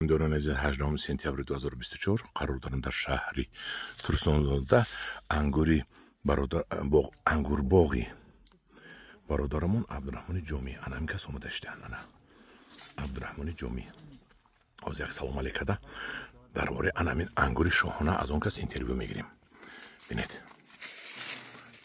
Дорони азиз, 18 сентябри 2024 қарор дорам дар шаҳри Турсунзода, ангури ангурбоғи бародарамон Абдураҳмони Ҷомӣ. Ана ҳамин кас омода шидаанд. Ана Абдураҳмони Ҷомӣ. Ҳозир як салом алейк када, дар бораи ана ҳамин ангури шоҳона аз он кас интервю мегирем. Бинед.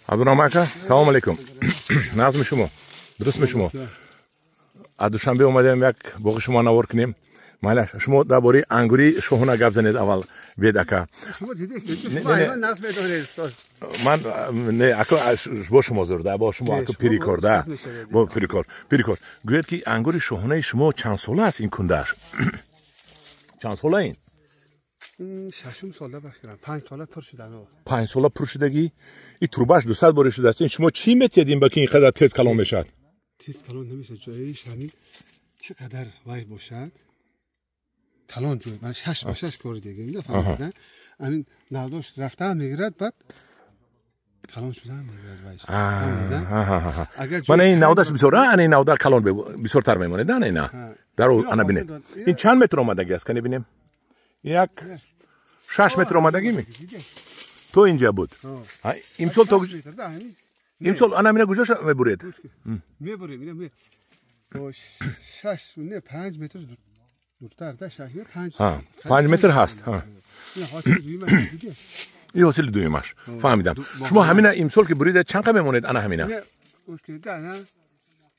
Абдураҳмон ака, салом алейкум. Назми шумо? Дурустми шумо? Аз Душанбе омадем, як боғи шумо навор кунем. Майла, шумо дар бораи ангури шоҳона гап занед аввал. Бед, ака. Ман не, ака, бо шумо зурда, бо шумо, ака, пирикор да, бо пирикор, пирикор. Гӯяд, ки ангури шоҳонаи шумо чанд сола аст? Ин кундааш чанд сола ин? Шашум сола бахирам, 5 сола пур шудан. 5 сола пур шудагӣ. И трубаш 200 бори шудааст. Ин шумо чӣ метиҳед ин ба, ки ин қадар тез калон мешавад? Тез калон намешавад. Ҷоиш ҳамин чӣ қадар вай бошад, калон ҷой. Ман шаш ба шаш кори дегем, фаҳмида, ҳамин навдош рафта мегирад, баъд калон шуда мегирад вайш. Мана ин навдаш бисёр, ана ин навда калон бисёртар мемонед. Ана ина дар, ана бинед, ин чанд метр омадагӣ аст? Кане бинем, як 6 метр омадагими то инҷа буд. Имсол то имсол ана мина куҷо мебуред? Мебурем шаш, не, 5 метр дуртар да, шаш, панҷ. 5 метр ҳаст ин ҳосили дуюмаш. Фаҳмидам. Шумо ҳамина имсол ки бурида, чанд қа мемонед ана ҳамина?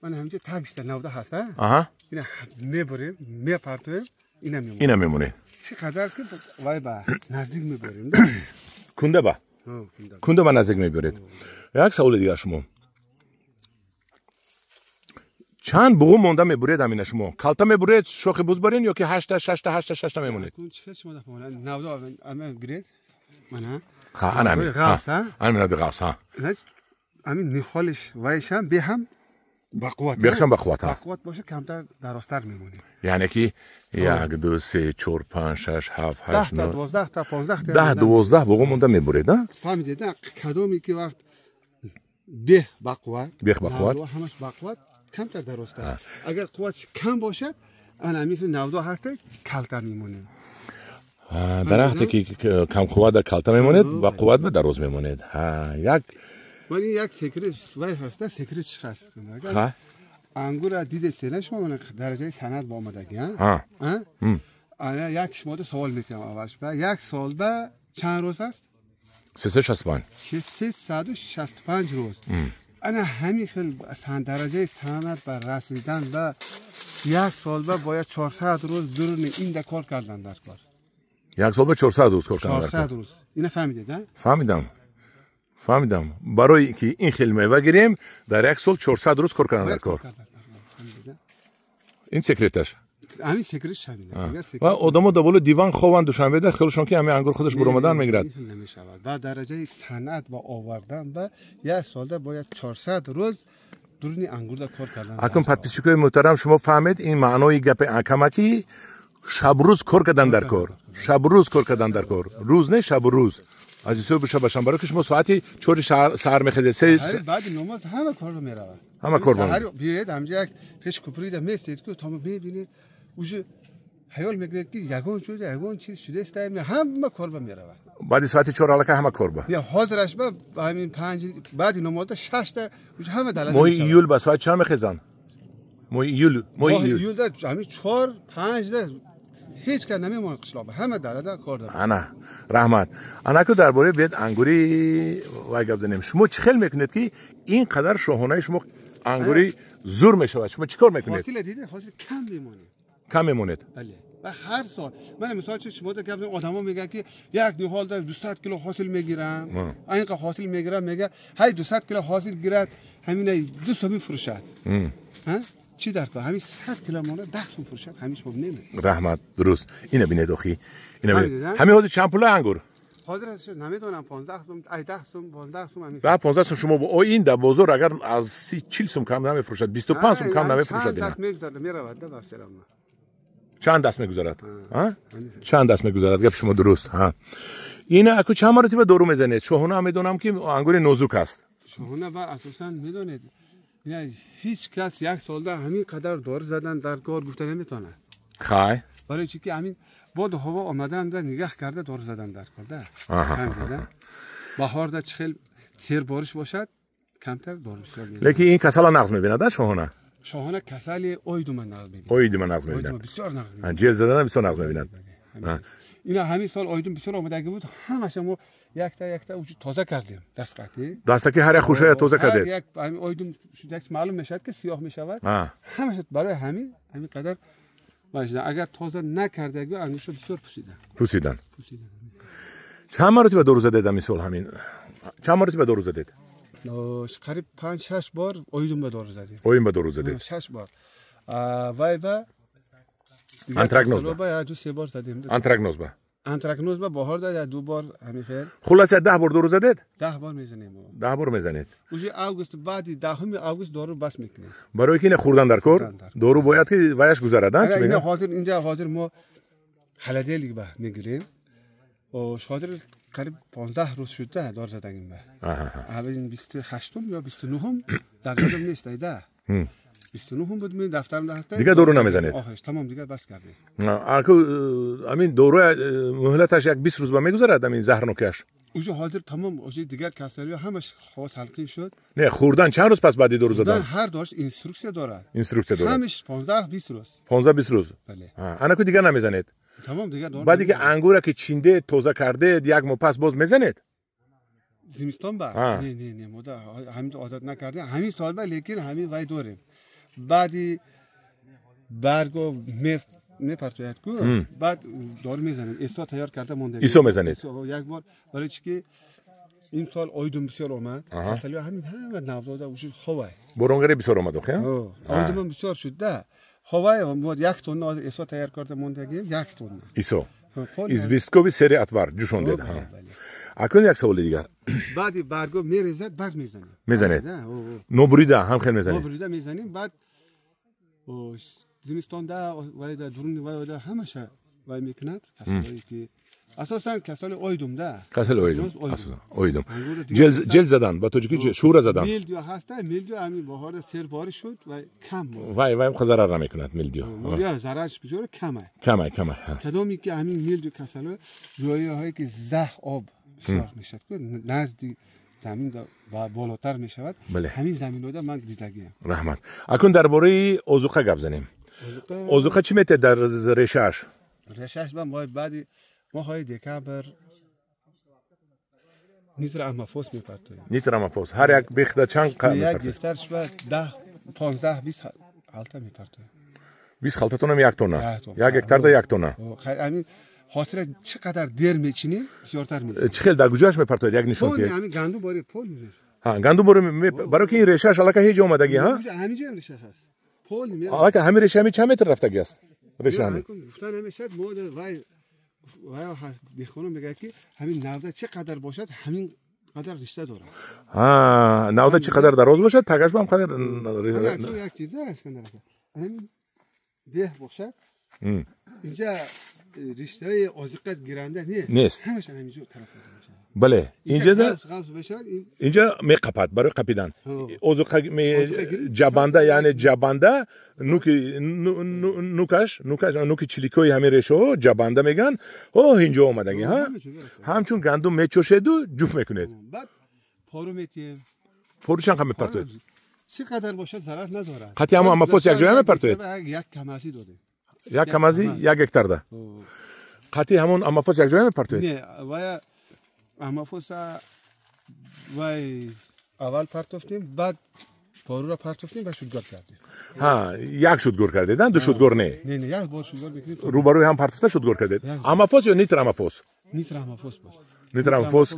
Мана ҳаминҷа тагшда навда ҳаст, ина мебурем, мепартоем, ина мемонем. Ина мемонед. Чӣ қадар ки вай ба наздик мебурем. Кунда ба кунда ба наздик мебуред. Як саволи дигар: шумо чанд буғу монда мебуред ҳамина? Шумо калта мебуред, шохи буз барин, ё ки ҳашта, шашта, ҳашта, шашта мемонед? Ҳа, ана ҳамин, ҳамин ғафс, ҳа. Ҳамин нихолиш вайшам беҳам бақувват. Бехшам бақувват, ҳа. Бақувват боша, камтар дарозтар мемонед. Яъне ки як, ду, се, чор, панҷ, шаш, ҳафт, ҳашт, 10 та, 12 та, 15 та. 10, 12 буғу монда мебуред, а? Фаҳмидед, кадоме ки вақт бех бақувват. Бех бақувват. Ҳамаш бақувват, камтар дарозтар. Агар қувватш кам бошад, ана ҳамин навдо ҳаста, калта мемонем. Дарахте ки камқувват, калта мемонед ва қувват ба дароз мемонед. Як Ман як секрет вай ҳаста, секрет чи ҳаст? Ангура дидестена шумо, дараҷаи санъат ба омадагӣ. Ана як шумода савол метиҳам. Аввалш ба як сол ба чанд рӯз аст? 365. 365 рӯз. Ана ҳамин хел дараҷаи санъат ба расидан ба як сол ба бояд 400 рӯз дуруни инда кор кардан дар кор. Як сол ба 400 рӯз кор кардан. 400 рӯз. Ина фаҳмидед? Фаҳмидам, фаҳмидам. Барои ки ин хел мева гирем, дар як сол 400 рӯз кор кардан дар кор. Ин секреташ. Ҳамин секретш ҳамин. Ва одамо дар болои диван хованд Душанбеда, хелшон ки ҳамин ангур худаш буромадан мегирад. Намешавад. Ба дараҷаи санъат ба овардан ба як солда бояд 400 рӯз дуруни ангурда кор кардан. Акун, подписчикои муҳтарам, шумо фаҳмед ин маънои гапи акамаки: шабрӯз кор кардан дар кор, шабрӯз кор кардан дар кор. Рӯз не, шабу рӯз, аз ҳисоби шабашам. Барои ки шумо соати 4 саҳар мехезед, се. Баъди намоз ҳама корро меравад. Ҳама кор. Биёед, ҳамҷа як пеш куприда местед, ку то мебинед, уже ҳаёл мекунед, ки ягон чиз, ягон чиз шудеста, ҳама корба меравад. Баъди соати 4 аллакай ҳама корба. Ҳозираш ба ҳамин 5, баъди намозда 6-та уже ҳама далада. Моҳи июл ба соати чанд мехезанд? Моҳи июл, моҳи июл. Июлда ҳамин 4, 5-да ҳеҷ кас намемонад қишлоқба, ҳама далада кор дорад. Ана, раҳмат. Анаку, дар бораи биед ангури вай гап занем. Шумо чӣ хел мекунед, ки ин қадар шоҳонаи шумо ангури зур мешавад? Шумо чӣ кор мекунед? Ҳосила диде, ҳосил кам мемонед. Кам мемонед. Бале, ва ҳар сол ман мисол чи шумо да гап, одамо мегӯянд, ки як ниҳолда 200 кило ҳосил мегирам, инқа ҳосил мегирам. Мега, ҳай, 200 кило ҳосил гирад, ҳамина 2 сомӣ фурӯшад, чӣ дар кор? Ҳамин 100 кило мона 10 сум фурӯшад, ҳамин шумо немед. Раҳмат, дуруст. Ина бинед, охи, ина бинед. Ҳамин ҳозир чанд пула ангур? Ҳозир намедонам, 15 сум, ай, 10 сум, 15 сум. Ҳамин. 10, 15 сум. Шумо о ин дар бозор агар аз 30, 40 сум кам намефурӯшад, 25 сум кам намефурӯшад. Ина мегузарад, меравад да бафсерам. Чанд даст мегузарад, чанд даст мегузарад. Гапи шумо дуруст. Ина аку чанд маротиба дору мезанед? Шоҳона медонам, ки ангури нозук аст. Шоҳона ба асосан медонед, ҳеҷ кас як солда ҳамин қадар дору задан дар кор гуфта наметавонад. Хай. Барои чӣ ки ҳамин боду ҳаво омадан да нигаҳ карда дору задан дар кор да. Баҳорда чӣ хел сер бориш бошад, камтар дору бисёр мезанем. Лекин ин касала нағз мебинад, шоҳона? Шоҳона касали ойдума нағз мебинад. Ойдума нағз мебинад. Бисёр нағз мебинад. Ҷел задана бисёр нағз мебинад. Ина ҳамин сол ойдум бисёр омадагӣ буд, ҳамаша мо якта якта уҷи тоза кардем дастқатӣ. Дастаки ҳар як хушая тоза кардед? Як ҳамин ойдум як маълум мешавад ки сиёҳ мешавад. Ҳамаша барои ҳамин ҳамин қадар важна. Агар тоза накардагӣ ангушро бисёр пусидан. Пусидан. Чанд маротиба дору задед ҳамин сол ҳамин? Чанд маротиба дору задед? Қариб 5-6 бор ойдум ба дору задем. Ойдум ба дору задед? 6 бор. Вай ба антракноз ба 2-3 бор задем. Антракноз ба? Антракноз ба баҳор да 2 бор ҳамин хел. Хулоса 10 бор дору задед? 10 бор мезанем. 10 бор мезанед. Уже август баъди 10 август дору бас мекунем. Барои ки ина хӯрдан дар кор дору бояд ки ваяш гузарад, а? Ина ҳозир инҷа ҳозир мо халаделик ба мегирем. Ҳозир қариб 15 рӯз шуд да дору задагим ба. Аввалин 28-ум ё 29-ум дар ёдам нест айда. 29-ум буд, мен дафтарам ҳаст. Дигар дору намезанед? Охирш тамом дигар бас кардем. Аку амин дору муҳлаташ як 20 рӯз ба мегузарад амин заҳрнокиаш? Уже ҳозир тамом, уже дигар касалиҳо ҳамаш ҳаво салқин шуд. Не, хӯрдан чанд рӯз пас баъди дору задан? Ҳар дорш инструксия дорад. Инструксия дорад. Ҳамаш 15-20 рӯз. 15-20 рӯз. Бале. Анаку дигар намезанед? Тамом дигар дору. Баъди ки ангура ки чиндед, тоза кардед, як моҳ пас боз мезанед? Зимистон ба? Не, не, не, мо ҳамин одат накардем. Ҳамин сол ба, лекин ҳамин вай дорем. Баъди барго мепартояд ку, баъд дору мезанем. Исо тайёр карда мондем. Исо мезанед? Як бор барои чӣ ки ин сол ойдум бисёр омад. Касалиҳо ҳамин ҳама навзода уже ховай. Боронгарӣ бисёр омад охи? Ойдумам бисёр шуд да. Ховай мо як тонна исо тайёр карда мондагим, як тонна. Исо. Известковый сери отвар ҷӯшондед. Акнун як саволи дигар. Баъди барго мерезад, барг мезанем. Мезанед? Нобурида ҳам хел мезанед? Нобурида мезанем, баъд зимистонда вайда дуруни вайда ҳамаша вай мекунад. Касалое ки асосан касали ойдум да. Касали ойдум. Ойдум. Ҷел задан ба тоҷикӣ шӯра задан. Милдио ҳаста, милдио ҳамин баҳорда серборӣ шуд вай кам буд. Вай вай зарар намекунад милдио. Ё зарарш бисёр камай. Камай, камай. Кадоме ки ҳамин милдио касало ҷойҳое ки заҳ об бисёр мешавад ку назди замин болотар мешавад. Ҳамин заминҳода ман дидагиам. Раҳмат. Акнун дар бораи озуқа гап занем. Озуқа чӣ метиҳад дар решааш? Решааш ба мо баъди моҳҳои декабр нитроаммофос мепартоем. Нитроаммофос ҳар як бехда чанд як гектарш ба 10 15 20 халта мепартоем. 20 халтатонам як тонна. Як гектарда як тонна. Ҳамин ҳосила чӣ қадар дер мечинем, бисёртар мезанем. Чӣ хел дар куҷоаш мепартоед? Як нишон диҳед. Ҳамин гандум бори пол мезанем. Ҳа, гандум бори барои ки ин решааш аллакай ҳеҷ омадагӣ, ҳа? Ҳамин ҷоям решааш ҳаст. Пол мезанем. Аллакай ҳамин реша ҳамин чанд метр рафтагӣ аст? Реша ҳамин. Гуфта намешавад, мо вай вай деҳқонон мегӯяд ки ҳамин навда чӣ қадар бошад, ҳамин қадар ришта дорад. Ҳа, навда чӣ қадар дароз бошад, тагаш ба ҳам қадар. Як чиз ҳамин беҳ бошад, инҷа риштаи озиқа гиранда нест. Ҳамаша ҳаминҷо тараф мешавад. Бале, инҷа меқапад барои қапидан. Озуқа ҷабанда, яъне ҷабанда нуки нукаш, нукаш нуки чиликои ҳамин решаҳо ҷабанда мегӯянд. О, инҷо омадагӣ, ҳа? Ҳамчун гандум мечошеду ҷуфт мекунед. Баъд пору метиҳем. Пору чанд қад мепартоед? Чӣ қадар бошад зарар надорад. Қатъи ҳамон аммофос якҷоя мепартоед? Як камазӣ додем. Як камазӣ як гектарда. Қатъи ҳамон аммофос якҷоя мепартоед? Не, вая аммофоса вай аввал партофтем, баъд поруро партофтем ва шудгор кардем. Ҳа, як шудгор кардед, ду шудгор не? Не, не, як бор шудгор мекунем. Рӯбарӯи ҳам партофта шудгор кардед. Аммофос ё нитроаммофос? Нитроаммофос буд. Нитроаммофос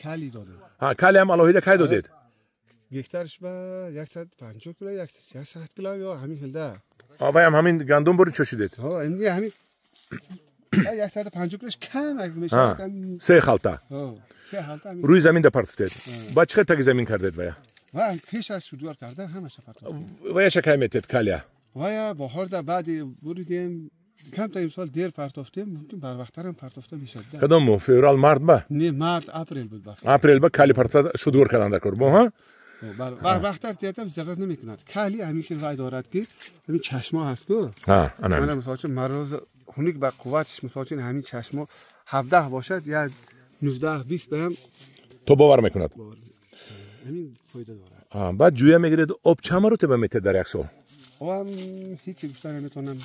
кали додем. Ҳа, кали ҳам алоҳида кай додед? Гектарш ба 150 кило, 160 кило ё ҳамин хелда. Вай ҳам ҳамин гандум бори чошидед? Ҳо, ҳамин 150 килош кам мешавад. Се халта. Рӯи замин да партофтед. Баъд чӣ қадр таги замин кардед вая? Ва пеш аз шудгор кардан ҳамаша партофтем. Ваяша кай метед калия? Вая баҳорда баъди буридем, камта имсол дер партофтем, мумкин барвақттарам партофта мешавад. Кадом моҳ? Феврал, март ба? Не, март, апрел буд. Апрел ба кали партофта шудгор кардан дар кор бо, ҳа? وقت تیاتر ضرر نمیکند. کلی همین که وای دارد که همین چشما هست کو. من مثلا چون مرض خونیک با قوتش مثلا چون همین چشما 17 باشد یا 19 20 به هم تو باور میکند. همین فایده دارد. بعد جویا میگیرید آب چند مرتبه میته در یک سال؟ آب هیچ گفتن نمیتونم.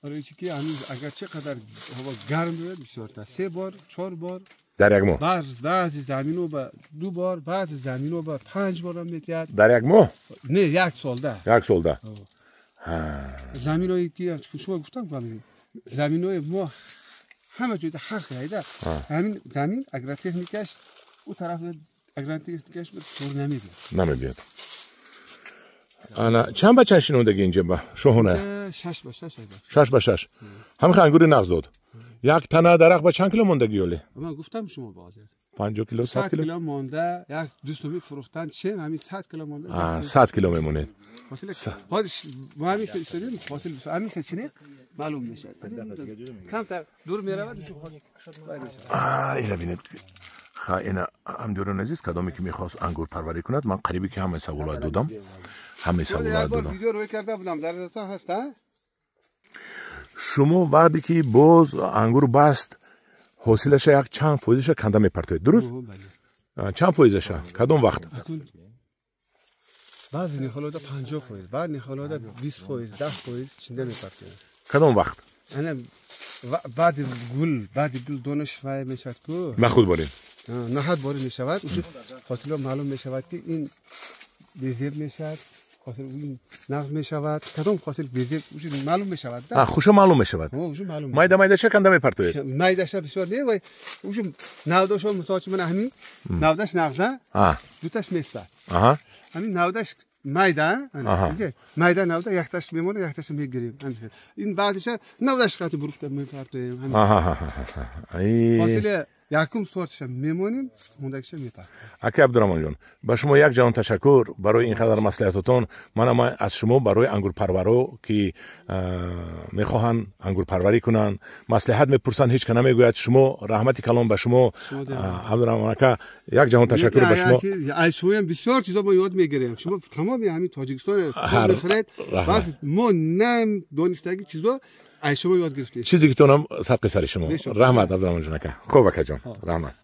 برای چی که هنوز اگر چقدر هوا گرم بود بسیار تا 3 بار 4 بار در یک ماه. بعضی زمینو به 2 بار، بعضی زمینو به 5 بار هم میتید. در یک ماه؟ نه، یک سال ده. یک سال ده. زمینایی که شما گفتم زمینای ما همه جای حق هیده. همین زمین اگراتکنیکش او طرف اگراتکنیکش طور نمیاد. نمیاد. انا چند بچه شنوندگی اینجا با شوهونه؟ 6 به 6. 6 به 6. همین انگور نغز داد. یک تنه درخت با چند کیلو ماندگی ولی؟ من گفتم شما بازار 50 کیلو 100 کیلو مانده. یک دوستمی فروختن چه همین 100 کیلو مانده. 100 کیلو میمونه. حاصل ما همین که استادیم حاصل همین که چنین معلوم میشه. کمتر دور میرود. اینا ببینید. اینا همدیران عزیز کدامی که میخواست انگور پروری کند من قریبی که همه سوالات دادم. همه سوالات دادم. ویدیو روی کرده بودم در تا هست. شما وقتی که باز انگور بست حاصلش یک چند فایزش کنده میپرتوید درست؟ چند فایزش؟ کدام وقت؟ بعضی نخالات 50 فایز، بعضی نخالات 20 فایز، 10 فایز چنده میپرتوید. کدام وقت؟ انا بعد گل، بعد گل دونش وای میشد کو. نخود بارین. نهاد بارین میشود. حاصل معلوم میشود که این بیزیب میشد. حاصل این نغز میشود. کدام حاصل بیزیب معلوم میشود. خوشو معلوم میشود. مایده مایده چه کنده میپرتوید؟ مایده چه بسیار نه وای اوش نودش مثلا من همین نودش نغزه. دوتاش میسته. همین نودش مایده مایده نوده یکتاش میمونه یکتاش میگیریم. این بعدش نودش قطع بروفته میپرتویم. حاصل якум сортша мемонем, мондагиша мепартем. Ака Абдураҳмон ҷон, ба шумо як ҷаҳон ташаккур барои ин қадар маслиҳатотон. Мана ман аз шумо барои ангурпарваро ки мехоҳанд ангурпарварӣ кунанд маслиҳат мепурсанд, ҳеҷ ка намегӯяд. Шумо раҳмати калон ба шумо Абдураҳмон ака, як ҷаҳон ташаккур ба шумо. Аз шумоям бисёр чизо мо ёд мегирем. Шумо тамоми ҳамин Тоҷикистон мехӯред, баъд мо намдонистаги чизо аз шумо ёд гирифтем. Чизе ки тонам садқи сари шумо. Раҳмат Абдураҳмон ҷон ака. Хуб ака ҷон, раҳмат.